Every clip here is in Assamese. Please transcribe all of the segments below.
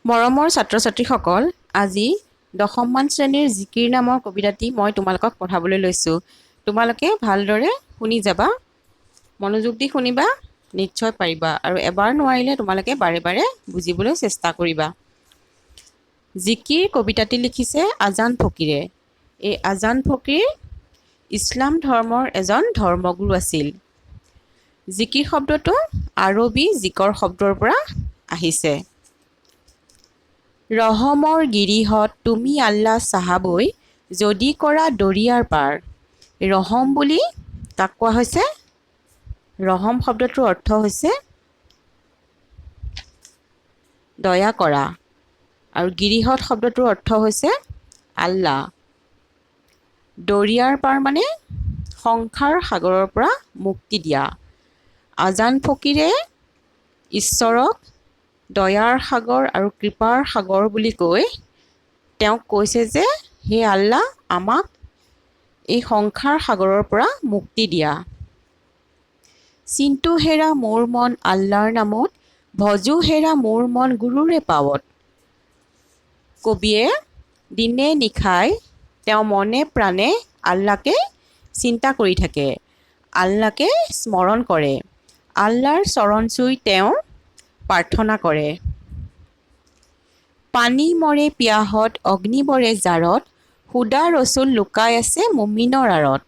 মৰমৰ ছাত্ৰ-ছাত্ৰীসকল, আজি দশমমান শ্ৰেণীৰ জিকিৰ নামৰ কবিতাটি মই তোমালোকক পঢ়াবলৈ লৈছোঁ। তোমালোকে ভালদৰে শুনি যাবা, মনোযোগ দি শুনিবা, নিশ্চয় পাৰিবা। আৰু এবাৰ নোৱাৰিলে তোমালোকে বাৰে বাৰে বুজিবলৈ চেষ্টা কৰিবা। জিকিৰ কবিতাটি লিখিছে আজান ফকীৰে। এই আজান ফকীৰ ইছলাম ধৰ্মৰ এজন ধৰ্মগুৰু আছিল। জিকিৰ শব্দটো আৰবী জিকৰ শব্দৰ পৰা আহিছে। ৰহমৰ গিৰিহত তুমি আল্লা চাহাবৈ, যদি কৰা দৰিয়াৰ পাৰ। ৰহম বুলি কাক কোৱা হৈছে? ৰহম শব্দটোৰ অৰ্থ হৈছে দয়া কৰা, আৰু গিৰিহত শব্দটোৰ অৰ্থ হৈছে আল্লা। দৰিয়াৰ পাৰ মানে সংসাৰ সাগৰৰ পৰা মুক্তি দিয়া। আজান ফকীৰে ঈশ্বৰক দয়াৰ সাগৰ আৰু কৃপাৰ সাগৰ বুলি কৈ তেওঁক কৈছে যে হে আল্লা, আমাক এই সংসাৰ সাগৰৰ পৰা মুক্তি দিয়া। চিন্তু হেৰা মোৰ মন আল্লাৰ নামত, ভজো হেৰা মোৰ মন গুৰুৰে পাৱত। কবিয়ে দিনে নিশাই তেওঁ মনে প্ৰাণে আল্লাকে চিন্তা কৰি থাকে, আল্লাকে স্মৰণ কৰে, আল্লাৰ চৰণ চুই তেওঁ প্ৰাৰ্থনা কৰে। পানী মৰে পিয়াহত, অগ্নি মৰে জাৰত, সুদা ৰচুল লুকাই আছে মুমিনৰ আঁৰত।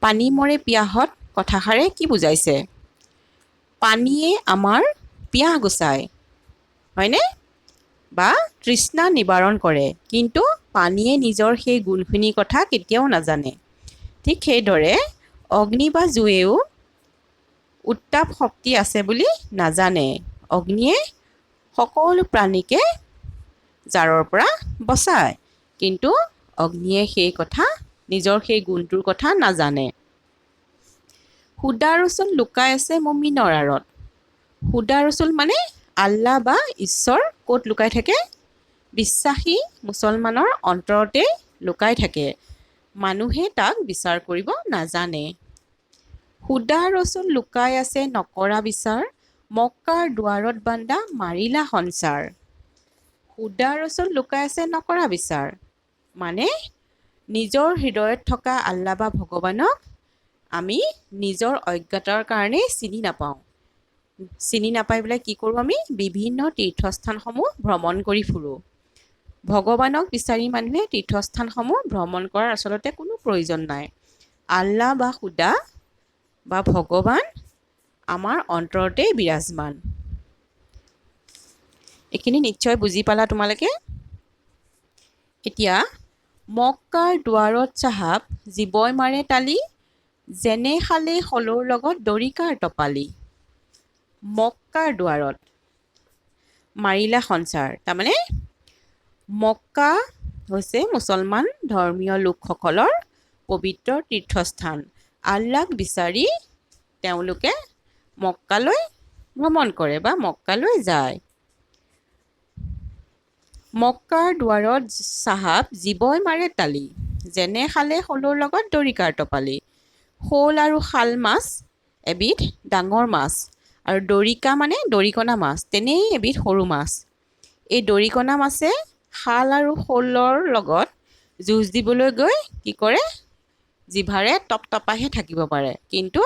পানী মৰে পিয়াহত কথাষাৰে কি বুজাইছে? পানীয়ে আমাৰ পিয়াহ গুচায়, হয়নে? বা তৃষ্ণা নিবাৰণ কৰে, কিন্তু পানীয়ে নিজৰ সেই গুণখিনিৰ কথা কেতিয়াও নাজানে। ঠিক সেইদৰে অগ্নি বা জুয়েও উত্তাপ শক্তি আছে বুলি নাজানে। অগ্নিয়ে সকলো প্ৰাণীকে জাৰৰ পৰা বচায়, কিন্তু অগ্নিয়ে সেই কথা, নিজৰ সেই গুণটোৰ কথা নাজানে। সুদা ৰচুল লুকাই আছে মুমিনৰ আঁৰত। সুদা ৰচুল মানে আল্লাহ বা ঈশ্বৰ ক'ত লুকাই থাকে? বিশ্বাসী মুছলমানৰ অন্তৰতে লুকাই থাকে, মানুহে তাক বিচাৰ কৰিব নাজানে। সুদা ৰচুল লুকাই আছে নকৰা বিচাৰ, মক্কাৰ দুৱাৰত বান্দা মাৰিলা সঞ্চাৰ। সুদা ৰচুল লুকাই আছে নকৰা বিচাৰ মানে নিজৰ হৃদয়ত থকা আল্লাহ বা ভগৱানক আমি নিজৰ অজ্ঞতাৰ কাৰণেই চিনি নাপাওঁ। চিনি নাপাই পেলাই কি কৰোঁ আমি? বিভিন্ন তীৰ্থস্থানসমূহ ভ্ৰমণ কৰি ফুৰোঁ। ভগৱানক বিচাৰি মানুহে তীৰ্থস্থানসমূহ ভ্ৰমণ কৰাৰ আচলতে কোনো প্ৰয়োজন নাই। আল্লাহ বা সুদা বা ভগৱান আমাৰ অন্তৰতেই বিৰাজমান। এইখিনি নিশ্চয় বুজি পালা তোমালোকে। এতিয়া মক্কাৰ দুৱাৰত চাহাব জীৱই মাৰে তালি, যেনে শালে শলৰ লগত দৰিকাৰ টপালি। মক্কাৰ দুৱাৰত মাৰিলা সঞ্চাৰ, তাৰমানে মক্কা হৈছে মুছলমান ধৰ্মীয় লোকসকলৰ পবিত্ৰ তীৰ্থস্থান। আল্লাক বিচাৰি তেওঁলোকে মক্কালৈ ভ্ৰমণ কৰে বা মক্কালৈ যায়। মক্কাৰ দুৱাৰত চাহাব জীৱই মাৰে তালি, যেনে শালে শলৰ লগত দৰিকাৰ টপালি। শ'ল আৰু শাল মাছ এবিধ ডাঙৰ মাছ, আৰু দৰিকা মানে দৰিকণা মাছ, তেনেই এবিধ সৰু মাছ। এই দৰিকণা মাছে শাল আৰু শ'লৰ লগত যুঁজ দিবলৈ গৈ কি কৰে? জিভাৰে টপ টপাইহে থাকিব পাৰে, কিন্তু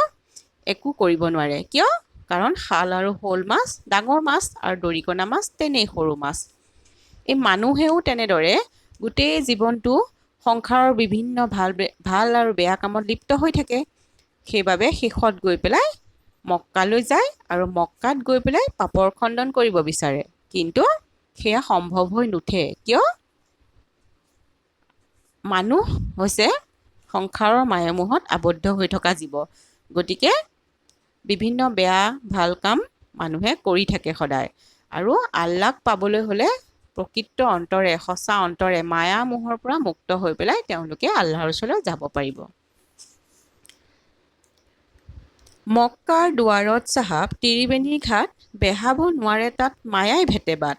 একো কৰিব নোৱাৰে। কিয়? কাৰণ শাল আৰু শ'ল মাছ ডাঙৰ মাছ আৰু দৰিকণা মাছ তেনেই সৰু মাছ। এই মানুহেও তেনেদৰে গোটেই জীৱনটো সংসাৰৰ বিভিন্ন ভাল ভাল আৰু বেয়া কামত লিপ্ত হৈ থাকে। সেইবাবে শেষত গৈ পেলাই মক্কালৈ যায় আৰু মক্কাত গৈ পেলাই পাপৰ খণ্ডন কৰিব বিচাৰে, কিন্তু সেয়া সম্ভৱ হৈ নুঠে। কিয়? মানুহ হৈছে সংসাৰৰ মায়ামোহত আবদ্ধ হৈ থকা জীৱ, গতিকে বিভিন্ন বেয়া ভাল কাম মানুহে কৰি থাকে সদায়। আৰু আল্লাক পাবলৈ হ'লে প্ৰকৃত অন্তৰে, সঁচা অন্তৰে মায়া মোহৰ পৰা মুক্ত হৈ পেলাই তেওঁলোকে আল্লাহৰ ওচৰলৈ যাব পাৰিব। মক্কাৰ দুৱাৰত চাহাব ত্ৰিবেণী ঘাট, বেহাব নোৱাৰে তাত মায়াই ভেটে বাট।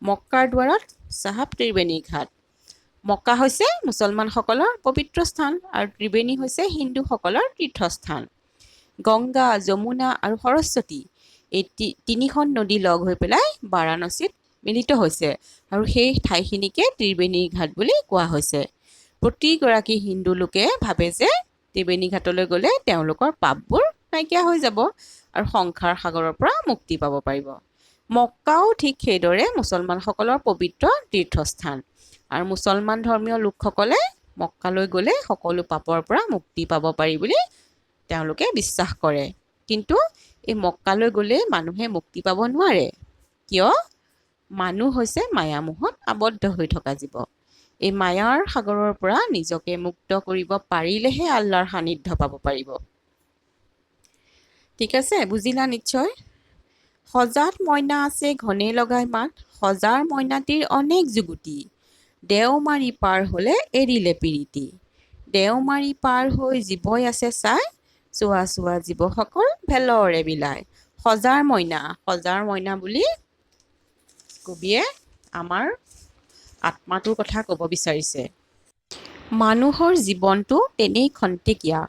মক্কাৰ দুৱাৰত চাহাব ত্ৰিবেণী ঘাট। মক্কা হৈছে মুছলমানসকলৰ পবিত্ৰ স্থান আৰু ত্ৰিবেণী হৈছে হিন্দুসকলৰ তীৰ্থস্থান। গংগা, যমুনা আৰু সৰস্বতী এই তিনিখন নদী লগ হৈ পেলাই বাৰাণসীত মিলিত হৈছে আৰু সেই ঠাইখিনিকে ত্ৰিবেণী ঘাট বুলি কোৱা হৈছে। প্ৰতিগৰাকী হিন্দু লোকে ভাবে যে ত্ৰিবেণী ঘাটলৈ গ'লে তেওঁলোকৰ পাপবোৰ নাইকিয়া হৈ যাব আৰু সংসাৰ সাগৰৰ পৰা মুক্তি পাব পাৰিব। মক্কাও ঠিক সেইদৰে মুছলমানসকলৰ পবিত্ৰ তীৰ্থস্থান আৰু মুছলমান ধৰ্মীয় লোকসকলে মক্কালৈ গ'লে সকলো পাপৰ পৰা মুক্তি পাব পাৰি বুলি তেওঁলোকে বিশ্বাস কৰে। কিন্তু এই মক্কালৈ গ'লে মানুহে মুক্তি পাব নোৱাৰে। কিয়? মানুহ হৈছে মায়ামোহত আবদ্ধ হৈ থকা জীৱ। এই মায়াৰ সাগৰৰ পৰা নিজকে মুক্ত কৰিব পাৰিলেহে আল্লাৰ সান্নিধ্য পাব পাৰিব। ঠিক আছে, বুজিলা নিশ্চয়। সজাত মইনা আছে ঘনে লগাই মাত, সজাৰ মইনাটিৰ অনেক যুগুতি, দেও মাৰি পাৰ হ'লে এৰিলে পিৰিতি। দেও মাৰি পাৰ হৈ জীৱই আছে চাই, চোৱা চোৱা জীৱসকল ভেলৰে বিলাই। সজাৰ মইনা, সজাৰ মইনা বুলি কবিয়ে আমাৰ আত্মাটোৰ কথা ক'ব বিচাৰিছে। মানুহৰ জীৱনটো তেনেই খন্তেকীয়া।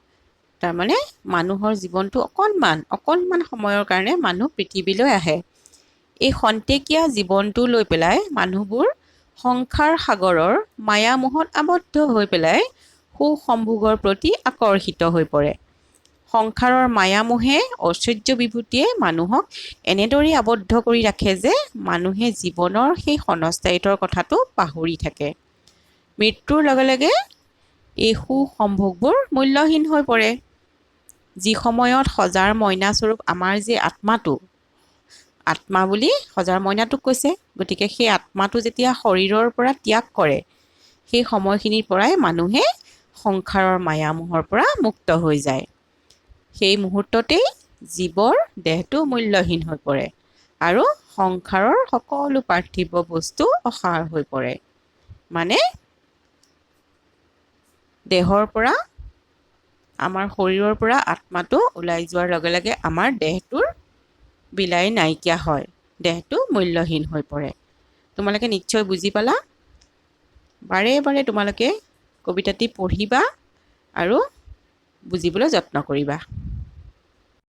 তাৰমানে মানুহৰ জীৱনটো অকণমান অকণমান সময়ৰ কাৰণে মানুহ পৃথিৱীলৈ আহে। এই খন্তেকীয়া জীৱনটো লৈ পেলাই মানুহবোৰ সংসাৰ সাগৰৰ মায়ামোহত আবদ্ধ হৈ পেলাই সুখ সম্ভোগৰ প্ৰতি আকৰ্ষিত হৈ পৰে। সংসাৰৰ মায়ামোহে, ঐশ্বৰ্য বিভূতিয়ে মানুহক এনেদৰেই আবদ্ধ কৰি ৰাখে যে মানুহে জীৱনৰ সেই ক্ষণস্থায়িত্বৰ কথাটো পাহৰি থাকে। মৃত্যুৰ লগে লগে এই সুখ সম্ভোগবোৰ মূল্যহীন হৈ পৰে। যি সময়ত সজাৰ মইনাস্বৰূপ আমাৰ যে আত্মাটো, আত্মা বুলি সজাৰ মইনাটোক কৈছে, গতিকে সেই আত্মাটো যেতিয়া শৰীৰৰ পৰা ত্যাগ কৰে, সেই সময়খিনিৰ পৰাই মানুহে সংসাৰৰ মায়ামোহৰ পৰা মুক্ত হৈ যায়। সেই মুহূৰ্ততেই জীৱৰ দেহটো মূল্যহীন হৈ পৰে আৰু সংসাৰৰ সকলো পাৰ্থিৱ বস্তু অসাৰ হৈ পৰে। মানে দেহৰ পৰা, আমাৰ শৰীৰৰ পৰা আত্মাটো ওলাই যোৱাৰ লগে লগে আমাৰ দেহটোৰ বিলাই নাইকিয়া হয়, দেহটো মূল্যহীন হৈ পৰে। তোমালোকে নিশ্চয় বুজি পালা। বাৰে বাৰে তোমালোকে কবিতাটি পঢ়িবা আৰু বুজিবলৈ যত্ন কৰিবা।